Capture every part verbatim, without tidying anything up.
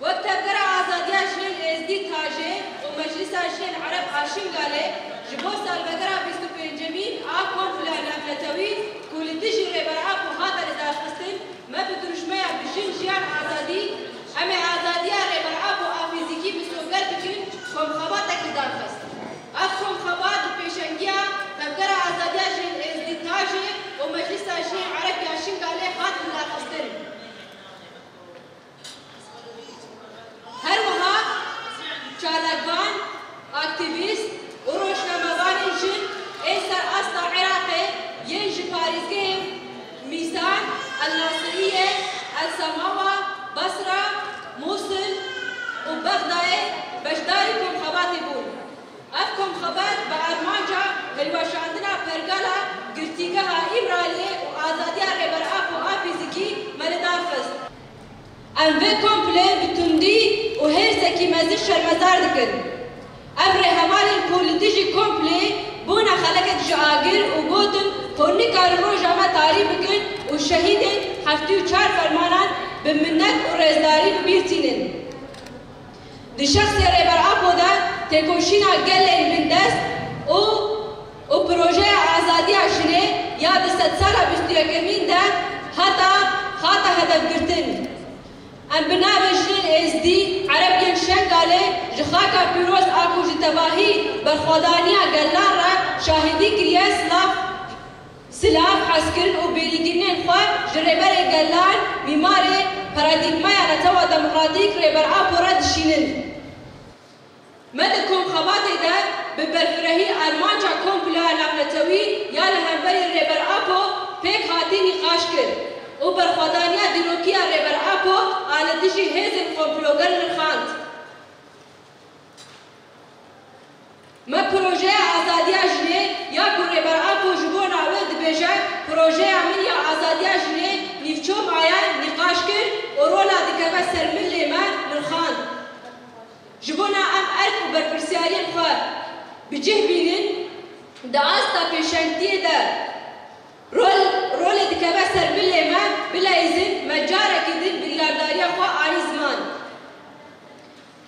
Wek Tevgera Azadiya Jinên Êzdî Tajê û Meclisa Jinên Ereb a Şingalê ji bo salvegera bîst û pêncemîn a Komploya Navnetewî ku li dijî Rêber Apo hate lidarxistin, me bi dirûşmeya Bi Jin Jiyan Azadî, Em ê azadiya Rêber Apo a fîzîkî misoger bikin komxebatek lidarxist. Ev komxebat bi pêşengiya Tevgera Azadiya Jinên Êzdî Tajê û Meclisa Jinên Ereb ya Şingalê hat lidarxistin. Her wiha çalakvan, aktîvîst û rojnamevanên jin ên ser asta Iraqê yên ji parêzgehên Mîsan, El Nasiriyê, El Semawa, Basra, Mûsil û Bexdayê beşdarî komxebatê bûn. Ev komxebat bi armanca hilweşandina pergala girtîgeha Îmraliyê û azadiya Rêber Apo a fîzîkî me li dar xist. Em vê komplê bi tundî û hêrsekî mezin şermezar dikin. Ev rêhevalên ku li dijî komplê bûne xelekek ji agir û gotin ku nikarin roja me tarî bikin û şehîdên heftê û çar fermanan bi minnet û rêzdarî bi bîr tînin. Di şexsê Rêber Apo de têkoşîna gelên bindest û û projeya azadiya jinê ya di sedsala bîst û yekemîn de heta hate hedefgirtin. Em bi navê jinên Êzdî, Ereb yên Şengalê ji xaka pîroz a ku ji tevahî berxwedaniya gelan re şahidî kiriye, silav, silav, hezkirin û bêrîkirinên xwe ji Rêberê Gelan, mîmarê paradîgmaya Netewa Demokratîk Rêber Apo re dişînin. Me di komxebatê de bi berfirehî armanca komploya navnetewî ya li hemberî Rêber Apo pêk hatî nîqaş kir û berxwedaniya dîrokiya Rêber Apo a li dijî hêzên komploger nirxand. Me projeya azadiya jinê ya ku Rêber Apo ji bona wê dibêje, projeya min ya azadiya jinê nîvço maye nîqaş kir û rola dikeve ser milê me nirxand. Ji bona em erk û berpirsiyariyên xwe bi cih bînin, di asta pêşengtiyê de rol, rolê dikeve ser milê me, bileyzin me carekî din biryardariya xwe anî ziman.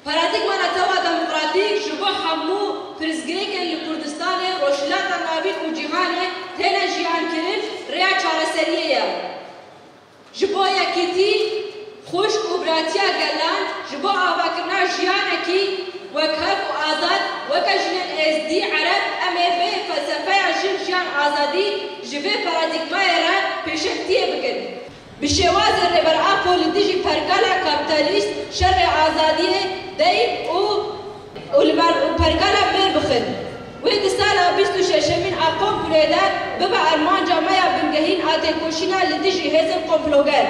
Paradîgma Netewa Demokratîk ji bo hemû pirsgirêkên li Kurdistanê, Rojhilata Navîn û cîhanê têne jiyankirin rêya çareseriyê ye. Ji bo yekîtî, xwişk û biratiya gelan, ji bo avakirina jiyanekî wekhev û azad, weke jinên Êzdî, Ereb, em ê vê felsefeya jin, jiyan, azadî ji vê paradîgmayê re pêşengtiyê bikin. Bi şêwazê Rêber Apo li dijî pergala kapîtalîst şerê azadiyê deyîn û û li ber û pergala mêr bixin. Wê di sala bîst û şeşemîn a komployê de bibe armanca me ya bingehîn a têkoşîna li dijî hêzên komploger.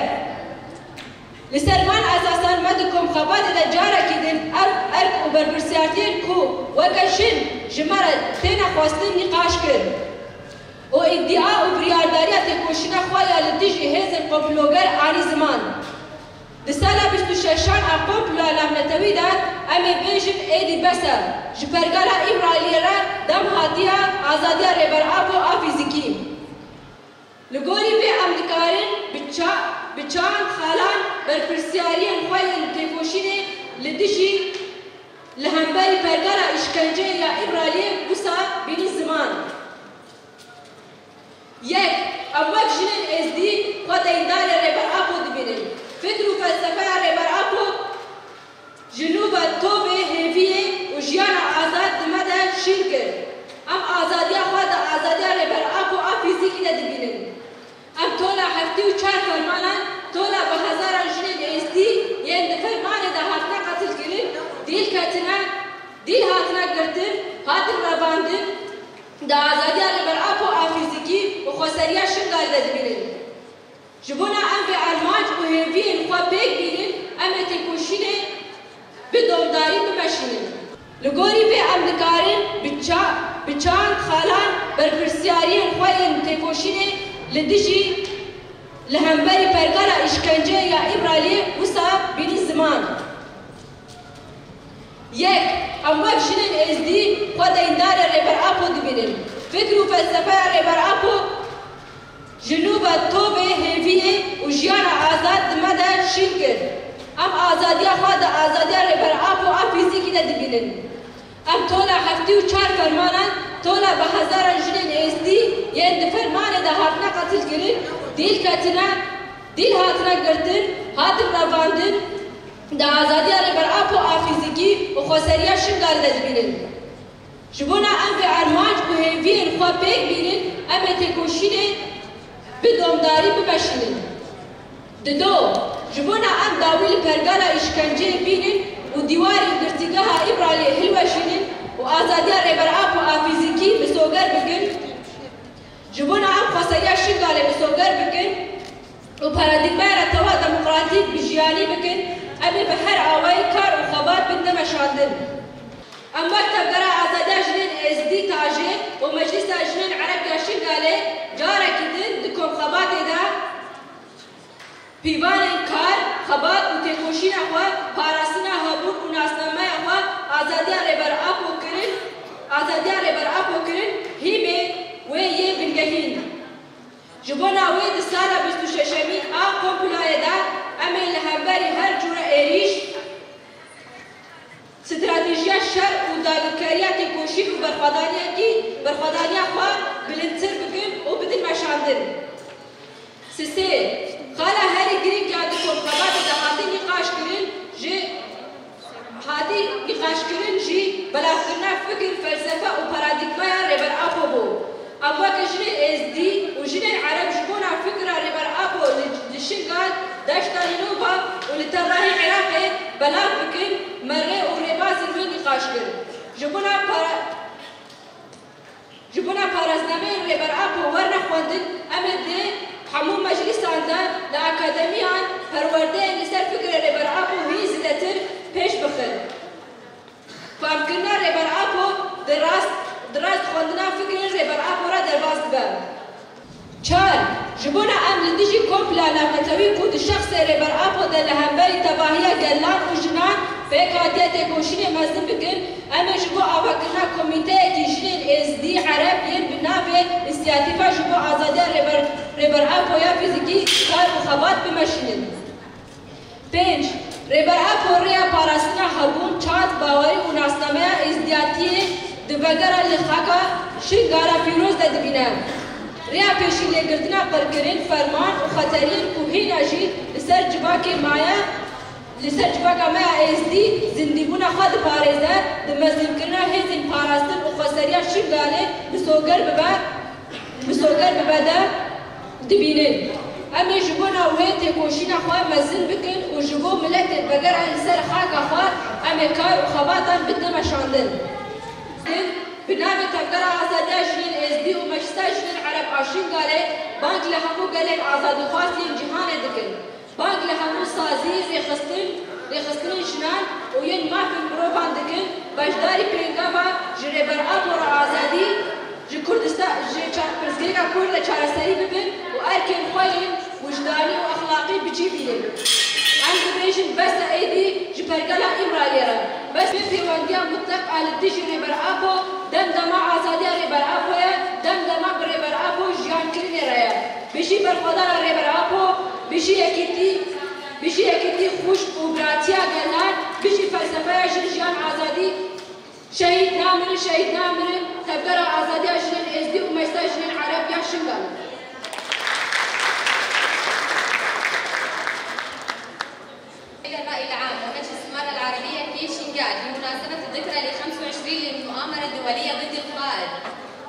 Li ser van esasan me di komxebatê de carekî din erk, erk û berpirsiyartiyên ku weke jin ji me re têne xwestin nîqaş kir. û îdia û biryardariya têkoşîna xwe ya li dijî hêzên komploger anî ziman. Di sala bîst û şeşan a komploya navnetewî de em ê bêjin êdî bes e, ji pergala Îmraliyê re dem hatiye azadiya Rêber Apo a fîzîkî. Li gorî vê em dikarin bi ça-, bi çand xalan berpirsiyariyên xwe yên têkoşînê li dijî, li hemberî pergala îşkenceyê ya Îmraliyê wisa bînin ziman. Yek, em wek jinên Êzdî xwe deyndarê Rêber Apo dibînin. Fikr û felsefeya Rêber Apo ji nû ve tovê hêviyê û jiyana azad di me de şîn kir. Em azadiya xwe di azadiya Rêber Apo a fîzîkî de dibînin. Em tola heftê û çar fermanan, tola bi hezaran jinên Êzdî yên di fermanê de hatine qetilkirin, dîl ketine, dîl hatine girtin, hatin revandin, di azadiya Rêber Apo a fîzîkî û xweseriya Şingalê de dibînin. Ji bona em vê armanc û hêviyên xwe pêk bînin, em ê têkoşînê bi domdarî bimeşînin. Li gorî vê em dikarin bi ça-, bi çand xalan berpirsiyariyên xwe yên têkoşînê li dijî, li hemberî pergala îşkenceyê ya Îmraliyê wisa bînin ziman. Yek, em wek jinên Êzdî xwe deyndarê Rêber Apo dibînin. Fikr û felsefeya Rêber Apo ji nû ve tovê hêviyê û jiyana azad di me de şîn kir. Em azad Azadiya xwe di azadiya Rêber Apo a fîzîkî de dibînin. Em tola heftê û çar fermanan, tola bi hezaran jinên êzdî yên di fermanê de hatine qetilkirin, dîl ketine, dîl hatine girtin, hatin revandin, di azadiya Rêber Apo a fîzîkî û xweseriya Şingalê de dibînin. Ji bona em vê armanc û hêviyên xwe pêk bînin, em ê têkoşînê bi domdarî bimeşînin. Dido, ji bona em dawî li pergala îşkenceyê bînin û dîwarên girtîgeha Îmraliyê hilweşînin û azadiya Rêber Apo a fîzîkî misoger bikin, ji bona em xweseriya Şingalê misoger bikin û paradîgmaya netewa demokratîk bi jiyanî bikin, em ê bi her awayî kar û xebat bidine meşandin. Em wek Tevgera Azadiya Jinên Êzidî, Tajê, û Meclisa Jinên Ereb ya Şingalê carekî din di komxebatê de pîvanên kar, xebat û têkoşîna xwe, parastina hebûn û nasnameya xwe azadiya Rêber Apo kirin, azadiya Rêber Apo kirin hîmê wê yê bingehîn. Ji bona wê di sala bîst û şeşemîn a komployê de em ê li hemberî her cûre êrîş, stratejiya şer û dagirkeriya têkoşîn û berxwedaniyekî, berxwedaniya xwe bilindtir bikin û bidin meşandin. Sisê, xala herî girîng ya di komxebatê de hatî nîqaşkirin jî, hatî nîqaşkirin jî belavkirina fikir, felsefe û paradîgmaya Rêber Apo bû. Em weke jinên Êzdî û jinên Ereb ji bona fikra Rêber Apo li, li Şingal, Deşta Nînova û li tevahî Iraqê belav bikin, me rê û rêbazên wê nîqaş kir. Ji bona para, Ji bona parasnameyên Rêber Apo werne xwendin, em ê di hemû meclîsan de li akademiyan perwerdeyên li ser fikrê Rêber Apo hîn zêdetir pêş bixin. Famkirina Rêber Apo di rast, di rast xwendina fikrên Rêber Apo re derbas dibe. Çar, ji bona em li dijî kompla navnetewî ku di şexsê Rêber Apo de li hemberî tevahiya gelan û jinan pêk hatiye têkoşînê mezin bikin, em ê ji bo avakirina komîteyekî jinên Êzdî Ereb yên bi navê Însiyatîfa ji bo Azadiya Rêber, Rêber Apo ya Fîzîkî kar û xebat bimeşînin. Pênc, Rêber Apo rêya parastina hebûn, çand, bawerî û nasnameya êzdiyatiyê di vegera li xaka Şingala pîroz de dibîne. Rêya pêşîlêgirtina qirkirin, ferman û xeteriyên ku hîna jî li ser civakê maye, li ser civaka me ya êzdî zindîbûna xwe diparêze, di mezinkirina hêzên parastin û xweseriya Şingalê misoger bibe, misoger bibe de dibînin. Em ê ji bona wê têkoşîna xwe mezin bikin û ji bo miletê vegera li ser xaka xwe em ê kar û xebatan bidine meşandin. Bi navê Tevgera Azadiya Jinên Êzdî û Meclisa Jinên Ereb a Şingalê bang li hemû gelên azadîxwaz yên cîhanê dikin. Bang li hemû sazî, rêxistin, rêxistinên jinan û yên mafên mirovan dikin, beşdarî pêngava ji Rêber Apo re azadî, ji Kurdistan, ji ça-, pirsgirêka Kurd re çareserî bibin û erkên xwe yên wijdanî û exlaqî bi cî bînin. Em dibêjin, bes e êdî ji pergala Îmraliyê re. Bes vê pêwendiya mutleq a li dijî Rêber Apo, dem dema azadiya Rêber Apo ye, dem dema bi Rêber Apo jiyan kirinê re ye. Bijî berxwedana Rêber Apo, bijî yekîtî, bijî yekîtî xwişk û biratiya gelan, bijî felsefeya jin, jiyan, azadî. Şehîd namirin, şehîd namirin, Tevgera Azadiya Jinên Êzdî û Meclisa Jinên Ereb ya Şingal. إلى الرأي العام ومجلس المرأة العربية في شنغال بمناسبة الذكرى الخامسة والعشرين للمؤامرة الدولية ضد القائد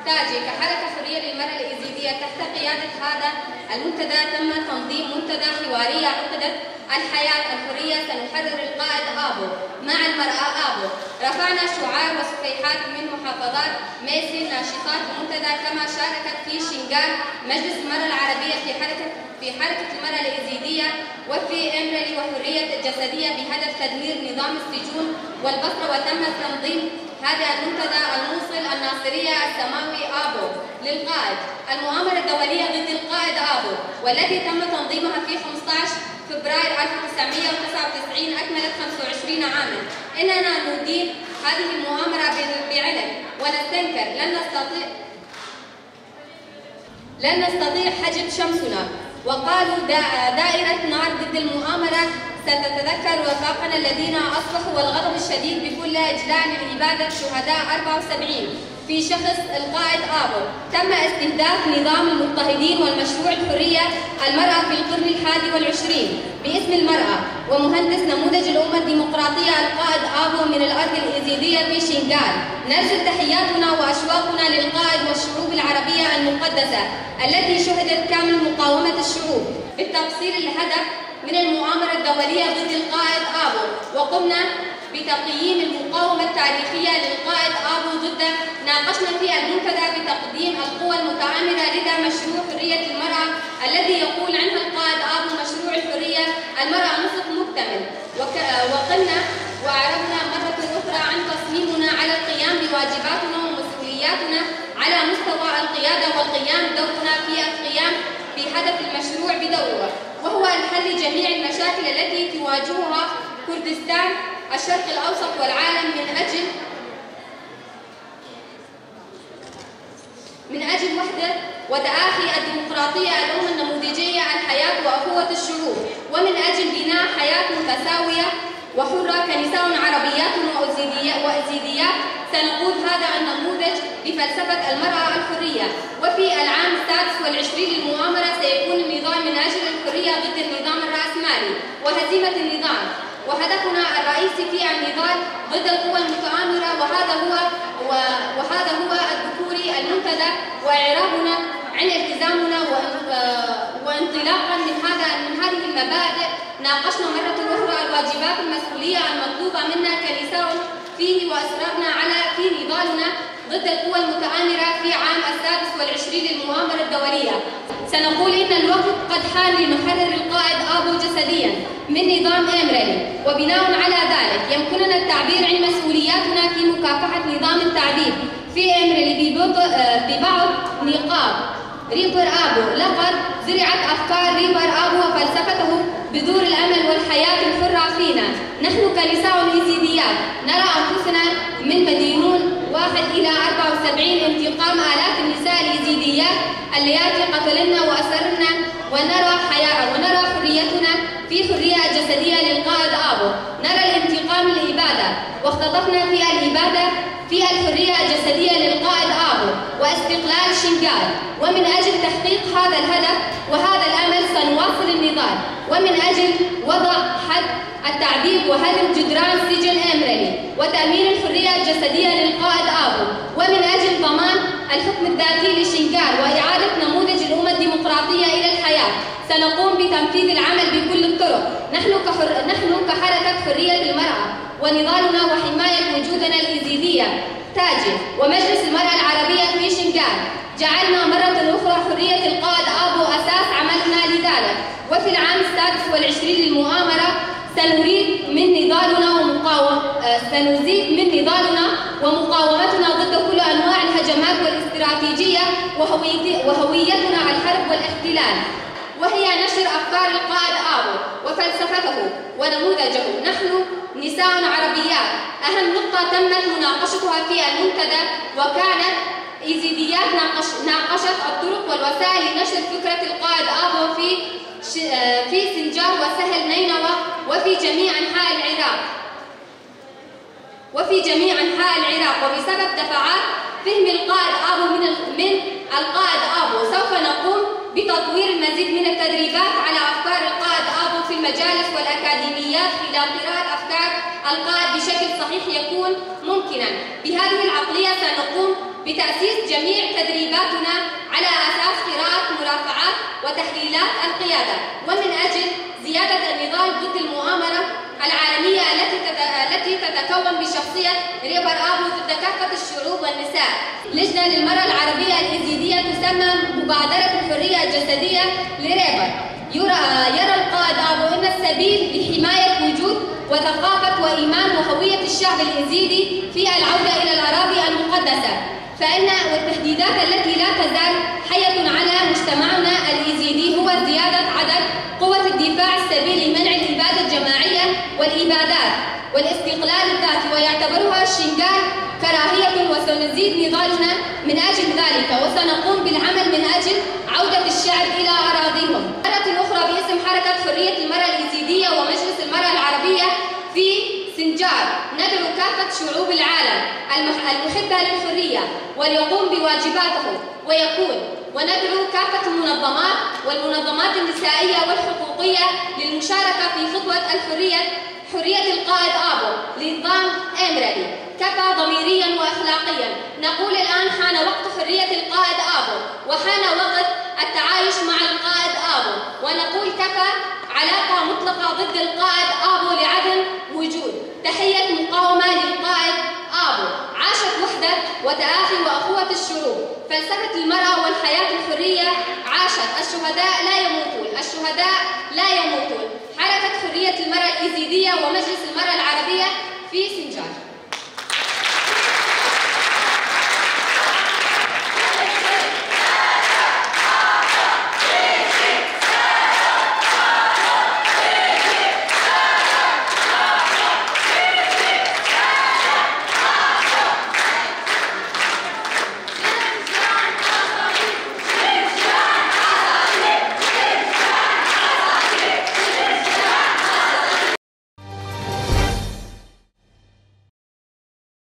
تاجي كحركة حرية للمرأة الإيزيدية تحت قيادة هذا المنتدى تم تنظيم منتدى حوارية عقدت الحياة الحرية سنحرر القائد آبو مع المرأة آبو. رفعنا شعار وصفيحات من محافظات ميسي الناشطات المنتدى، كما شاركت في شنغال مجلس المرأة العربية في حركة في حركة المرأة الإيزيدية وفي إمرالي وحرية الجسدية بهدف تدمير نظام السجون والبصرة. وتم تنظيم هذا المنتدى الموصل الناصرية السماوي آبو للقائد، المؤامرة الدولية ضد القائد آبو، والتي تم تنظيمها في خمستاش فبراير ألف وتسعمية وتسعة وتسعين، أكملت خمسة وعشرين عاما. إننا ندين هذه المؤامرة ب-، بعلم ونستنكر، لن نستطيع لن نستطيع حجب شمسنا. وقالوا دا-، دائرة نار ضد المؤامرة ستتذكر رفاقنا الذين أصبحوا والغضب الشديد بكل أجلان الإبادة شهداء أربعة وسبعين في شخص القائد آبو. تم استهداف نظام المضطهدين والمشروع الحرية المرأة في القرن الحادي والعشرين باسم المرأة ومهندس نموذج الأمة الديمقراطية القائد آبو من الأرض الإيزيدية في شنغال. نرسل تحياتنا وأشواقنا للقائد والشعوب العربية المقدسة التي شهدت كامل مقاومة الشعوب. بالتفصيل الهدف من المؤامرة الدولية ضد القائد آبو، وقمنا بتقييم المقاومة التاريخية للقائد آبو ضده. ناقشنا في المنتدى بتقديم القوى المتآمرة لدى مشروع حرية المرأة الذي يقول عنه القائد آبو مشروع الحرية، المرأة نصف مكتمل. وك-، وقلنا وأعربنا مرة أخرى عن تصميمنا على القيام بواجباتنا ومسؤولياتنا على مستوى القيادة والقيام دورنا في القيام بهدف المشروع بدوره، وهو الحل لجميع المشاكل التي تواجهها كردستان، الشرق الأوسط والعالم من أجل من أجل وحدة وتآخي الديمقراطية، الأمة النموذجية، الحياة وأخوة الشعوب، ومن أجل بناء حياة متساوية وحرة. كنساء عربيات وأزيديا-، وأزيديات سنقود هذا النموذج بفلسفة المرأة الحرية. وفي العام السادس والعشرين للمؤامرة سيكون النضال من أجل الحرية ضد النظام الرأسمالي وهزيمة النظام. وهدفنا الرئيسي في النضال ضد القوى المتآمرة، وهذا هو، و-، وهذا هو الذكوري المنتدى، وإعرابنا عن التزامنا وان-، آه، وانطلاقا من هذا، من هذه المبادئ، ناقشنا مرة أخرى الواجبات المسؤولية المطلوبة منا كنساء فيه، وأصررنا على، في نضالنا ضد القوى المتآمرة في عام السادس والعشرين للمؤامرة الدولية. سنقول إن الوقت قد حان لنحرر القائد آبو جسديا من نظام إمرالي، وبناء على ذلك يمكننا التعبير عن مسؤولياتنا في مكافحة نظام التعذيب في إمرالي ببطء، آه، ببعض نقاط. ريبر آبو، لقد زرعت أفكار ريبر آبو وفلسفته بذور الأمل والحياة الحرة فينا. نحن كنساء إيزيديات نرى أنفسنا من مدينون واحد إلى أربعة وسبعين انتقام آلاف النساء الإيزيديات اللياتي قتلن وأسرن، ونرى حياة، ونرى حريتنا في حرية جسدية للقائد آبو. نرى الانتقام الإبادة، واختطفنا في الإبادة في الحرية الجسدية للقائد آبو واستقلال شنغال. ومن أجل تحقيق هذا الهدف وهذا الأمل سنواصل النضال، ومن أجل وضع حد التعذيب وهدم جدران سجن إمرالي وتأمين الحرية الجسدية للقائد آبو، ومن أجل ضمان الحكم الذاتي لشنغال وإعادة نموذج الأمة الديمقراطية إلى الحياة. سنقوم بتنفيذ العمل بكل الطرق. نحن كحر-، نحن كحركة حرية المرأة ونضالنا وحماية وجودنا الإيزيدية تاجي ومجلس المرأة العربية في شنغال جعلنا مرة أخرى حرية القائد آبو أساس عملنا لذلك. وفي العام السادس والعشرين للمؤامرة سنريد من نضالنا ومقاوم-، آه، سنزيد من نضالنا ومقاومتنا ضد كل أنواع الهجمات والاستراتيجية وهويت-، وهويتنا الحرب والاحتلال. وهي نشر أفكار القائد آبو وفلسفته ونموذجه. نحن نساء عربيات، أهم نقطة تمت مناقشتها في المنتدى وكانت إيزيديات ناقش-، ناقشت الطرق والوسائل لنشر فكرة القائد آبو في ش-، آه، في سنجار وسهل نينوى وفي جميع أنحاء العراق. وفي جميع أنحاء العراق، وبسبب دفعات فهم القائد آبو من ال-، من القائد آبو، سوف نقوم بتطوير المزيد من التدريبات على أفكار القائد آبو في المجالس والأكاديميات، خلال قراءة أفكار القائد بشكل صحيح يكون ممكنا. بهذه العقلية سنقوم بتأسيس جميع تدريباتنا على أساس قراءة مرافعات وتحليلات القيادة، ومن أجل زيادة النضال ضد المؤامرة العالمية التي تت-، التي تتكون بشخصية ريبر آبو ضد كافة الشعوب والنساء. لجنة للمرأة العربية الإيزيدية تسمى مبادرة الحرية الجسدية لريبر. يرى، يرى القائد آبو أن السبيل لحماية وجود وثقافة وإيمان وهوية الشعب الإيزيدي في العودة إلى الأراضي المقدسة. فإن والتهديدات التي لا تزال حية على مجتمعنا الإيزيدي هو زيادة عدد قوة الدفاع السبيل لمنع الإبادة الجماعية والإبادات والاستقلال الذاتي، ويعتبرها الشنغال كراهية، وسنزيد نضالنا من أجل ذلك، وسنقوم بالعمل من أجل عودة الشعب إلى أراضيهم. مرة أخرى باسم حركة حرية المرأة الإيزيدية ومجلس المرأة شعوب العالم المح-، المحبة للحرية، وليقوم بواجباته ويكون. وندعو كافة المنظمات والمنظمات النسائية والحقوقية للمشاركة في خطوة الحرية، حرية القائد آبو لنظام إمرالي. كفى ضميريا وأخلاقيا. نقول الآن حان وقت حرية القائد آبو، وحان وقت التعايش مع القائد آبو، ونقول كفى علاقة مطلقة ضد القائد آبو لعدم وجود. تحية مقاومة للقائد آبو. عاشت وحدة وتآخي وأخوة الشعوب. فلسفة المرأة والحياة الحرية عاشت. الشهداء لا يموتون، الشهداء لا يموتون. حركة حرية المرأة الإيزيدية ومجلس المرأة العربية في